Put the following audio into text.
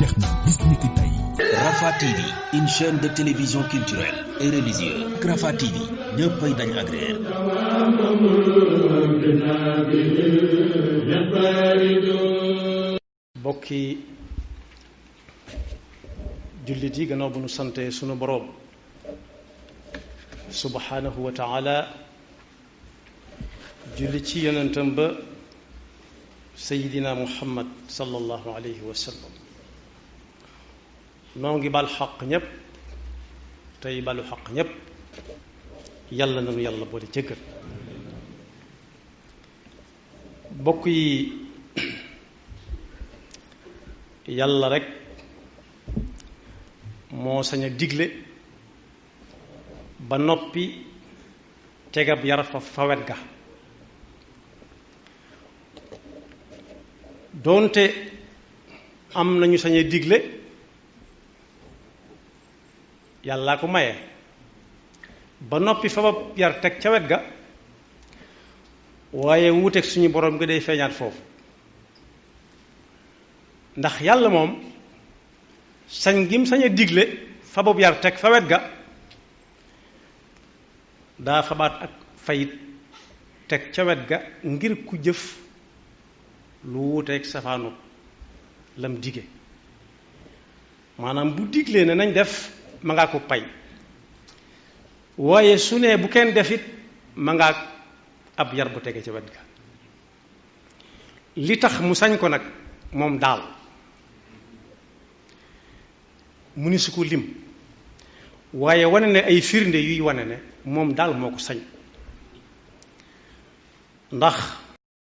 jeex na bis ni ki tey. Rafah TV, une chaîne de télévision culturelle et religieuse. Rafah TV ñëppay dañ agréer. bokki jullit yi gannaaw bu nu sante sunu boroom subhanahu wa taala julli ci yonentam ba sayidina muhammad sallallahu alayhi wa sallam noo ngi bal xaq ñépp tey balu xaq ñépp yàlla nanu yàlla boole jëggal bokk yi yàlla rekk moo sañ a digle ba noppi tegab yar fa wet ga doonte am nañu sañ a digle yàllaa ko maye ba noppi fa ba yar teg ca wet ga waaye wuuteeg suñu borom nga day feeñaat foofu ndax yàlla moom sañ gim sañ a digle fa boobu yar teg fa wet ga daa fabaat ak fayit teg ca wet ga ngir ku jëf lu wuuteeg safaanu lam dige maanaam bu diglee ne nañ def ma ngaa ko pay waaye su ne bu kenn defit ma ngaa ab yar bu tege ca wet ga li tax mu sañ ko nag moom daal mu ni su ko lim waaye wane ne ay firnde yuy wane ne moom daal moo ko sañ ndax